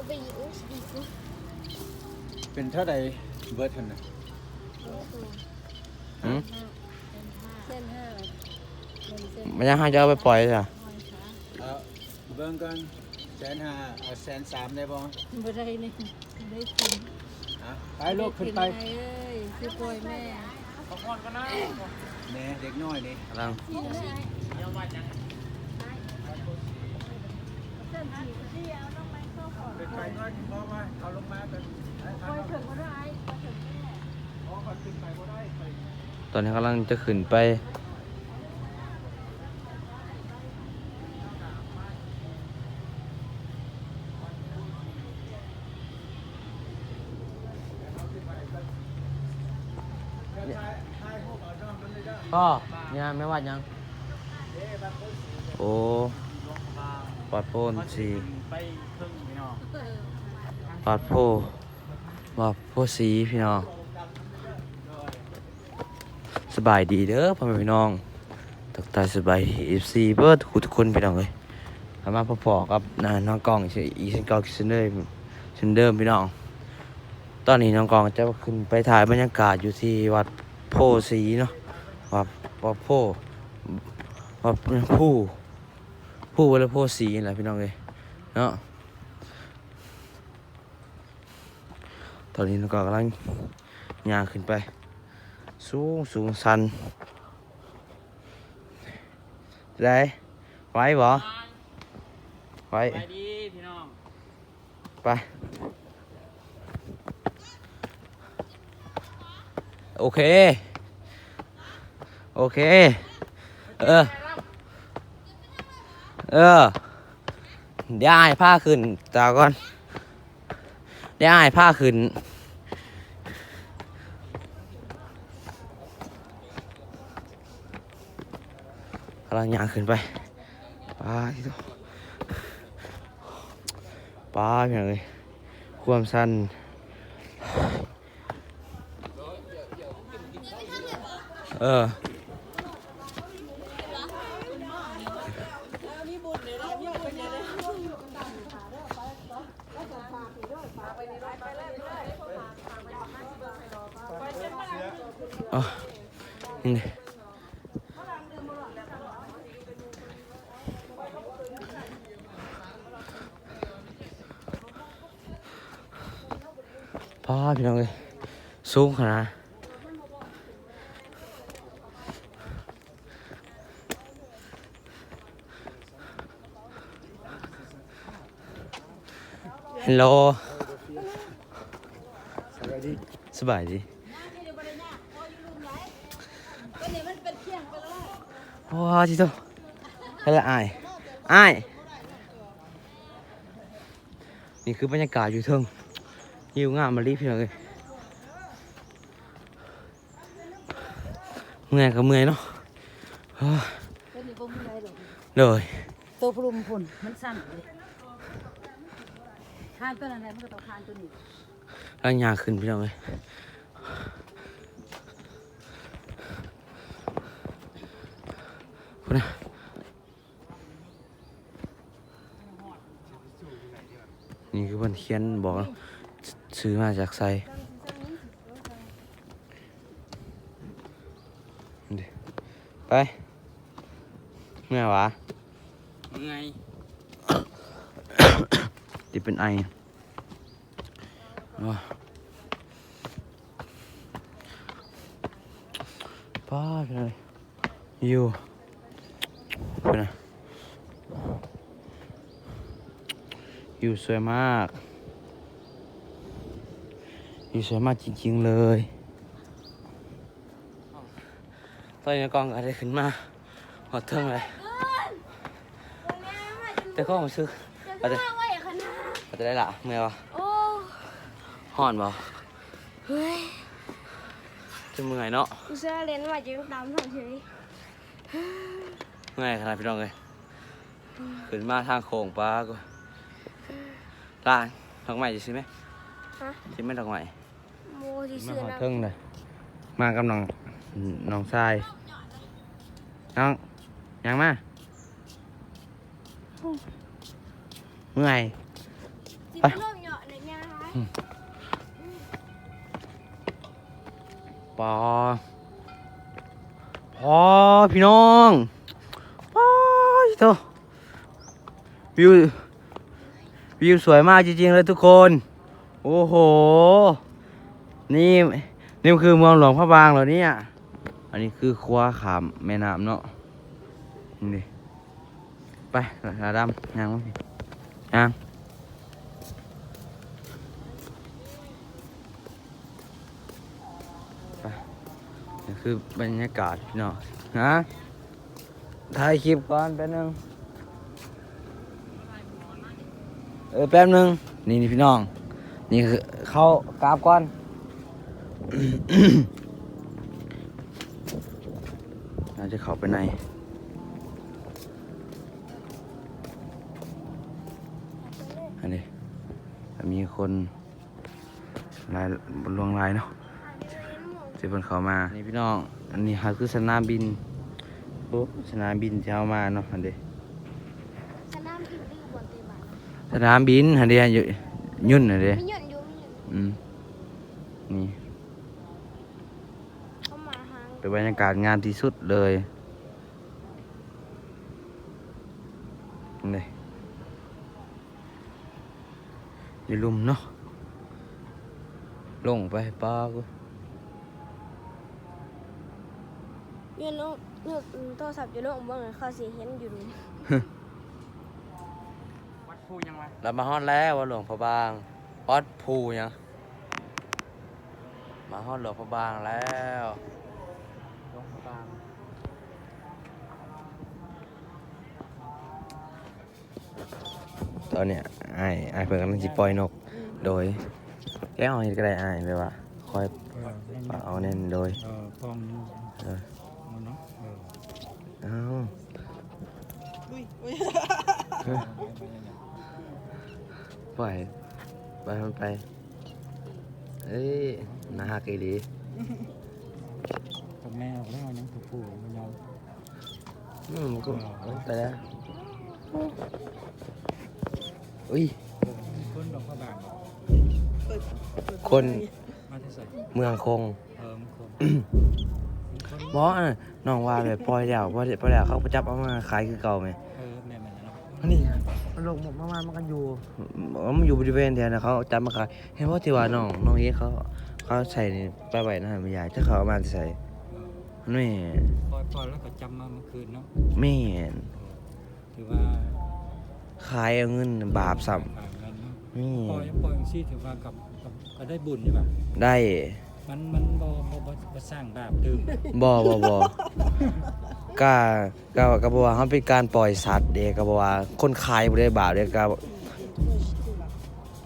ເປັນເທົ່າໃດເບິດຫັ້ນນະ? ຫືມ? ມັນຍັງ ເຮົາຈະເອົາໄປປ່ອຍຊະ? ເອົາ ເບິ່ງກ່ອນ ແສນຫ້າ ເອົາແສນສາມໄດ້ບໍ່? ບໍ່ໄດ້ນີ້ ໄດ້ກິນ ອ່ະ ໄປລູກ ຂຶ້ນໄປ ໄປເອີຍ ຊິປ່ອຍແມ່ ແມ່ເດັກນ້ອຍນີ້ ກຳລັງ ຂຶ້ນໄປກ່ອນ ເອົາລົງມາກ່ອນ ໄປ ໄປ ຂຶ້ນບໍ່ໄດ້ ບໍ່ເຖິງແມ່ ບໍ່ ຂ້ອຍຂຶ້ນໄປບໍ່ໄດ້ ຂ້ອຍ ຕອນນີ້ກຳລັງຈະຂຶ້ນໄປ ພໍ່ ນີ້ແມ່ນວັດຫຍັງ? ໂອ້ ວັດໂພນສີ ວັດໂພ ວັດໂພສີ ພີ່ນ້ອງ. ສະບາຍດີເດີພໍ່ແມ່ພີ່ນ້ອງ ທັກທາຍສະບາຍດີເອັຟຊີເບິດທຸກຄົນພີ່ນ້ອງເອີຍ. ມາພໍ້ກັບນ້ອງກ້ອງອີກເຊັ່ນເກົ່າເຊັ່ນເດີມ ເຊັ່ນເດີມພີ່ນ້ອງ. ຕອນນີ້ນ້ອງກ້ອງຈະຂຶ້ນໄປຖ່າຍບັນຍາກາດຢູ່ທີ່ວັດໂພສີເນາະ ວັດ ວັດໂພ ວັດພູ ພູ ວັດໂພສີນີ້ແຫຼະພີ່ນ້ອງເອີຍເນາະ. ຕອນນີ້ນ້ອງກ້ອງກຳລັງຍ່າງຂຶ້ນໄປ ສູງໆ ຊັນ ໄດ້ ໄຫວບໍ່? ໄຫວ ໄປດີພີ່ນ້ອງ ໄປ ໂອເຄ ໂອເຄ ເອີ ເອີ ດຽວອ້າຍພາຂຶ້ນຕາກ່ອນ ດຽວອ້າຍພາຂຶ້ນ ກຳລັງຍ່າງຂຶ້ນໄປ ປາດ ປາດ ພີ່ນ້ອງເອີຍ ຄວາມຊັນ. ເອີ ອໍ ນີ້ ປ້າ ພີ່ນ້ອງເອີຍ ສູງຂະໜາດ. ເຮລໂລ ສະບາຍດີ ສະບາຍດີ. ວ້າ ຕິໂຕ ເຮັດລະອ້າຍ ອ້າຍ. ນີ້ຄືບັນຍາກາດຢູ່ເທິງ ວິວງາມອີ່ຫຼີພີ່ນ້ອງເອີຍ. ເມື່ອຍກໍເມື່ອຍເນາະ. ໂຕນີ້ບໍ່ເມື່ອຍດອກ. ໂດຍ ໂຕພຸ້ນ ມັນສັ່ນເດ້. ຄານໂຕນັ້ນແຫຼະ ມັນກໍຕ້ອງຄານໂຕນີ້. ກຳລັງຍ່າງຂຶ້ນພີ່ນ້ອງເອີຍ ພຸ້ນນະ. ນີ້ຄືເພິ່ນຂຽນບອກເນາະ ຊື້ມາຈາກໃສ. ໄປ ເມື່ອຍຫວາ? ເມື່ອຍ ຕິເປັນໄອ. ວ້າ ປ້າ ພີ່ນ້ອງເອີຍ ວິວ ພຸ້ນນະ ວິວສວຍມາກ ວິວສວຍມາກຈິງໆເລີຍ. ຕອນນີ້ນ້ອງກ້ອງກໍໄດ້ຂຶ້ນມາຮອດເທິງແລ້ວ ແຕ່ຄວາມຮູ້ສຶກ ເປັນຈັ່ງໃດລະ ເມື່ອຍບໍ່? ໂອ້ ຮ້ອນບໍ່? ເຮີ້ຍ ຈະເມື່ອຍເນາະ ອຸດສ່າເຫຼັ້ນມາຈຶ່ງຕາມທັນເລີຍ. ເມື່ອຍຂະໜາດພີ່ນ້ອງເອີຍ ຂຶ້ນມາທາງໂຄ້ງປາກວ່າ ຫຼານ ດອກໄມ້ຊິຊື້ໄໝ? ຮະ? ຊິໄໝດອກໄມ້? ໂມຊິ ມາຮອດເທິງເລີຍ ມາກັບນ້ອງ ນ້ອງຊາຍ ນ້ອງ ຍ່າງມາ ເມື່ອຍ ໄປ ປາ ປາ ພີ່ນ້ອງ ປາ ໂທ້ ວິວ ວິວສວຍມາກຈິງໆເລີຍທຸກຄົນ. ໂອ້ໂຫ ນີ້ ນີ້ຄືເມືອງຫຼວງພະບາງແລ້ວເນຍ. ອັນນີ້ຄືຂົວຂ້າມແມ່ນ້ຳເນາະ ນີ້. ໄປ ລາດຳ ຍ່າງມາພີ້ ຍ່າງ ໄປ. ນີ້ຄືບັນຍາກາດພີ່ນ້ອງ ຮະ ຖ່າຍຄລິບກ່ອນແປັບໜຶ່ງ ເອີ ແປັບໜຶ່ງ. ນີ້ ນີ້ພີ່ນ້ອງ ນີ້ຄືເຂົ້າ ກາບກ່ອນ ເຮົາຈະເຂົ້າໄປໃນ ອັນນີ້ ມີຄົນຫຼາຍ ຫຼວງຫຼາຍເນາະ ທີ່ເພິ່ນເຂົ້າມາ. ນີ້ພີ່ນ້ອງ ອັນນີ້ຫາຄືສະໜາມບິນ ໂອ້ ສະໜາມບິນທີ່ເຮົາມາເນາະ ຫັ້ນເດ້ ສະໜາມບິນ ຫັ້ນເດ້ ຍ- ຍົນຫັ້ນເດ້ ມີຍົນຢູ່ ມີຍົນ ອືມ ນີ້ ເປັນບັນຍາກາດງາມທີ່ສຸດເລີຍ ນີ້ ຢູ່ລຸ່ມເນາະ ລົງໄປປາກ ຍົນລົງ ຍົນໂທລະສັບຢູ່ລົງເບິ່ງ ເຂົາຊິເຫັນຢູ່ລຸ່ມ. ວັດພູຫຍັງວະ? ລະມາຮອດແລ້ວ ວັດຫຼວງພະບາງ ວັດພູຫຍັງ? ມາຮອດຫຼວງພະບາງແລ້ວ ຫຼວງພະບາງ. ຕອນນີ້ອ້າຍ ອ້າຍເພິ່ນກຳລັງຊິປ່ອຍນົກ ອືມ ໂດຍ ແກ້ວເຮັດກໍໄດ້ອ້າຍ ແບບວ່າ ຄ່ອຍ ເອີ ເອົາແໜ້ນ ໂດຍ ເອີ ປ່ອງ ເອີ ເອົາເນາະ ເອີ ອ້າວ ອຸ້ຍ ອຸ້ຍ ປອຍ ປອຍມັນໄປ. ເອີຍ ໜ້າຮັກອີ່ຫຼີ ຕົວແມ່ອອກແລ້ວ ຍັງຕົວຜູ້ບໍ່ຍອມ. ອືມ ມັນກໍໄປແລ້ວ ອຸ້ຍ ຄົນດອກພະບາງບໍ່? ຄົນ ມາແຕ່ໃສ? ເມືອງຄົງ ເອີ ເມືອງຄົງ ບໍ່ ນ້ອງວ່າແບບປ່ອຍແລ້ວ ບໍ່ໄດ້ ບໍ່ໄດ້ ເຂົາໄປຈັບເອົາມາຂາຍຄືເກົ່າແໝ. ເອີ ແມ່ນໆເນາະ ອັນນີ້ມັນລົງມາ ມາ ມັນກໍຢູ່ ມັນຢູ່ບໍລິເວນແຖວນັ້ນ ເຂົາຈັບມາຂາຍ. ເຫັນບໍ່ທີ່ວ່ານ້ອງ ນ້ອງເອເຂົາ ເຂົາໃສ່ນີ້ໄປໄວ້ນະ ແມ່ຍາຍ ຈັກເຂົາເອົາມາແຕ່ໃສ. ເອີ ແມ່ນ ປ່ອຍ ປ່ອຍແລ້ວກໍຈັບມາເມື່ອຄືນເນາະ ແມ່ນ ເອີ ຖືວ່າຂາຍເອົາເງິນບາບຊ້ຳ ຂາຍເງິນເນາະ ແມ່ນ ປ່ອຍ ປ່ອຍຈັ່ງຊີ້ຖືວ່າກັບ ກໍ ກໍໄດ້ບຸນຢູ່ແບບ ໄດ້ ມັນ ມັນບໍ່ ບໍ່ ບໍ່ ບໍ່ສ້າງບາບຕື່ມ ບໍ່ ບໍ່ ບໍ່ ກະ ກະ ກະບໍ່ວ່າເຮົາເປັນການປ່ອຍສັດເດ້ ກະບໍ່ວ່າຄົນຂາຍບໍ່ໄດ້ບາບເດ້ ກະ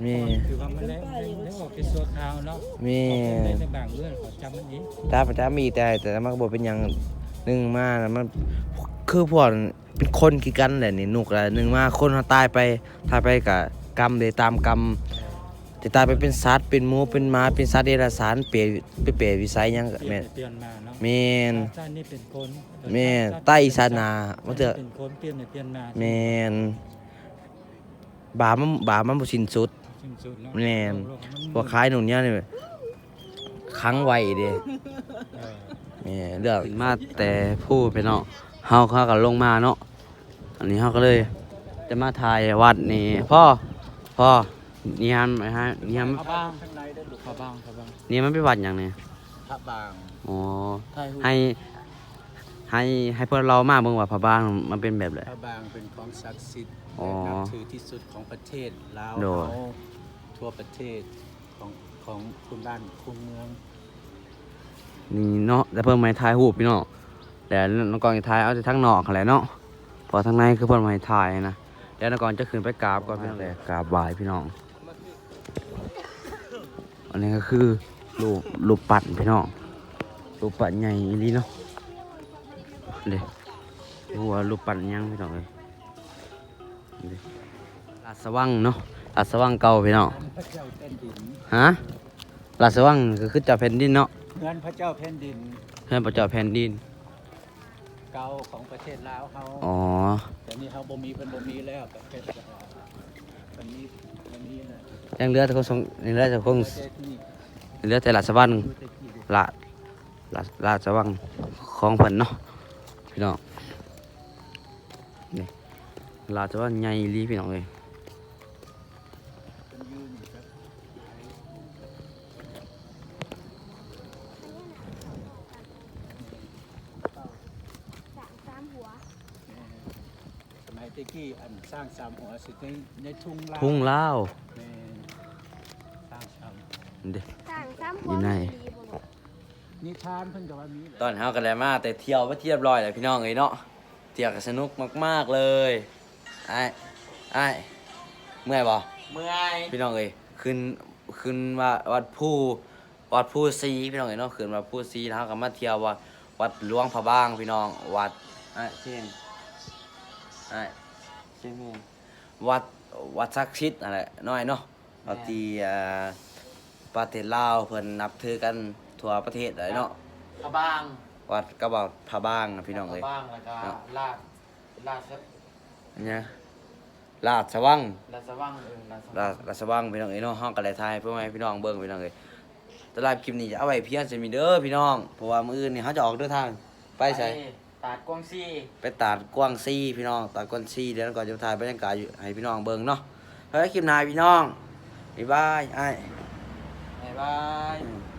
ແມ່ນ ຖືວ່າມັນໄດ້ ໄດ້ອອກແຕ່ຊົ່ວຄາວເນາະ ແມ່ນ ໄດ້ ໄດ້ບາງເລື່ອງເຂົາຈັບມັນເອງ ຈັບ ຈັບມີ ແຕ່ ແຕ່ມັນກໍບໍ່ເປັນຫຍັງ ໜຶ່ງມາ ມັນ ຄືພວກ ເປັນຄົນຄືກັນແຫຼະນີ້ ນົກລະ ໜຶ່ງມາຄົນເຮົາຕາຍໄປ ຕາຍໄປກະກຳເດ້ ຕາມກຳ ຈະຕາຍໄປເປັນສັດ ເປັນໝູ ເປັນໝາ ເປັນສັດເດຍລະສານ ເປ ເປັນເປດວິໄສຫຍັງກະແມ່ນ ປ່ຽນໄປປ່ຽນມາເນາະ ແມ່ນ ຊາດນີ້ເປັນຄົນ ແມ່ນ ຊາດ ຕາຍອີກຊາດໜ້າ ບາງເທື່ອ ເປັນຄົນ ປ່ຽນໄປປ່ຽນມາ ແມ່ນ ບາບມັນ ບາບມັນບໍ່ສິ້ນສຸດ ສິ້ນສຸດເນາະ ແມ່ນ ໂລກ ໂລກມັນ ພວກຂາຍໜູນຍານີ້ ຂັງໄວ້ເດ້ ເອີ ແມ່ນ ເລື່ອງ ຂຶ້ນມາແຕ່ພູພຸ້ນເນາະ ເຮົາ ເຮົາກໍລົງມາເນາະ ອັນນີ້ເຮົາກໍເລີຍຈະມາຖ່າຍວັດນີ້ ພໍ່ ພໍ່ ນີ້ຫັ້ນ ນີ້ຫັ້ນ ພະບາງ ພະບາງ ພະບາງ ນີ້ມັນເປັນວັດຫຍັງນີ້? ພະບາງ ອໍ ຖ່າຍຮູບ ໃຫ້ ໃຫ້ ໃຫ້ພວກລາວມາເບິ່ງວ່າພະບາງມັນເປັນແບບໃດ ພະບາງເປັນຂອງສັກສິດ ອໍ ແລະ ນັບຖືທີ່ສຸດຂອງປະເທດລາວ ໂດຍ ເຮົາ ທົ່ວປະເທດ ຂອງ ຂອງພື້ນບ້ານຄູ່ເມືອງ ນີ້ເນາະ ແຕ່ເພິ່ນບໍ່ໃຫ້ຖ່າຍຮູບພີ່ນ້ອງ ແຕ່ນ້ອງກອງຈະຖ່າຍເອົາແຕ່ທາງນອກຫັ້ນແຫຼະເນາະ ເພາະທາງໃນຄືເພິ່ນບໍ່ໃຫ້ຖ່າຍນະ ແຕ່ນ້ອງກອງຈະຂຶ້ນໄປກາບກ່ອນພີ່ນ້ອງ ແຕ່ກາບໄຫວ້ພີ່ນ້ອງ ອັນນີ້ກໍຄືຮູບ ຮູບປັ້ນພີ່ນ້ອງ ຮູບປັ້ນໃຫຍ່ອີ່ຫຼີເນາະ ເດ້ ໂອ້ ຮູບປັ້ນຫຍັງພີ່ນ້ອງເອີຍ ນີ້ ລາຊະວັງເນາະ ລາຊະວັງເກົ່າພີ່ນ້ອງ ເຮືອນພະເຈົ້າແຜ່ນດິນ ຮະ ລາຊະວັງກໍຄືເຈົ້າແຜ່ນດິນເນາະ ເຮືອນພະເຈົ້າແຜ່ນດິນ ເຮືອນພະເຈົ້າແຜ່ນດິນ ເກົ່າຂອງປະເທດລາວເຮົາ ອໍ ດຽວນີ້ເຮົາບໍ່ມີ ເພິ່ນບໍ່ມີແລ້ວ ປະເທດລາວ ເພິ່ນມີ ເພິ່ນມີແລ້ວ ຍັງເຫຼືອແຕ່ຄົງ ຍັງເຫຼືອແຕ່ຄົງ ຍັງເຫຼືອແຕ່ລາຊະວັງ ລາ ລາ ລາຊະວັງຂອງເພິ່ນເນາະພີ່ນ້ອງ. ນີ້ລາຊະວັງໃຫຍ່ອີ່ຫຼີພີ່ນ້ອງເອີຍ. ສະໄໝແຕ່ກີ້ ອັນຊ້າງສາມຫົວຊິໃນ ໃນທຸງລາວ ທຸງລາວ ແມ່ນ ຊ້າງສາມຫົວ ເດ້ ຊ້າງສາມຫົວ ຢູ່ໃນ ມີອີ່ຫຼີບໍ່ລູກ? ນິທານເພິ່ນກໍວ່າມີແຫຼະ. ຕອນເຮົາກໍໄດ້ມາແຕ່ທ່ຽວເປັນທີ່ຮຽບຮ້ອຍແລ້ວພີ່ນ້ອງເອີຍເນາະ. ທ່ຽວກໍສະໜຸກມາກໆເລີຍ. ອ້າຍ ອ້າຍ ເມື່ອຍບໍ່? ເມື່ອຍ ພີ່ນ້ອງເອີຍ. ຂຶ້ນ ຂຶ້ນວ່າວັດພູ ວັດພູສີພີ່ນ້ອງເອີຍເນາະ. ຂຶ້ນວັດພູສີ ແລ້ວເຮົາກໍມາທ່ຽວວັດ ວັດຫຼວງພະບາງພີ່ນ້ອງ. ວັດ ອ້າຍ ເຊນ ອ້າຍ ເຊນ ວັດ ວັດສັກສິດຫັ້ນແຫຼະນ້ອຍເນາະ. ແມ່ນ ທີ່ ອ່າ ປະເທດລາວເພິ່ນນັບຖືກັນທົ່ວປະເທດເລີຍເນາະ ພະບາງ ວັດກະບາດພະບາງພີ່ນ້ອງເອີຍ ພະບາງ ແລ້ວກໍ ເນາະ ລາດ ລາດ ອັນຫຍັງ ລາຊະວັງ ລາຊະວັງ ເອີ ລາຊະວັງ ລາ ລາຊະວັງພີ່ນ້ອງເອີຍເນາະ. ເຮົາກໍໄດ້ຖ່າຍໃຫ້ພໍ່ແມ່ພີ່ນ້ອງເບິ່ງພີ່ນ້ອງເອີຍ. ສຳລັບຄລິບນີ້ຈະເອົາໄວ້ພຽງສ່ຳນີ້ເດີພີ່ນ້ອງ ເພາະວ່າມື້ອື່ນນີ້ເຮົາຈະອອກເດີນທາງໄປໃສ? ໄປ ຕາດກວາງຊີ ໄປຕາດກວາງຊີພີ່ນ້ອງ ຕາດກວາງຊີ. ດຽວກໍຈະຖ່າຍບັນຍາກາດຢູ່ໃຫ້ພີ່ນ້ອງເບິ່ງເນາະ. ໄວ້ຄລິບໜ້າພີ່ນ້ອງ ບາຍບາຍ ອ້າຍ ບາຍບາຍ ອືມ.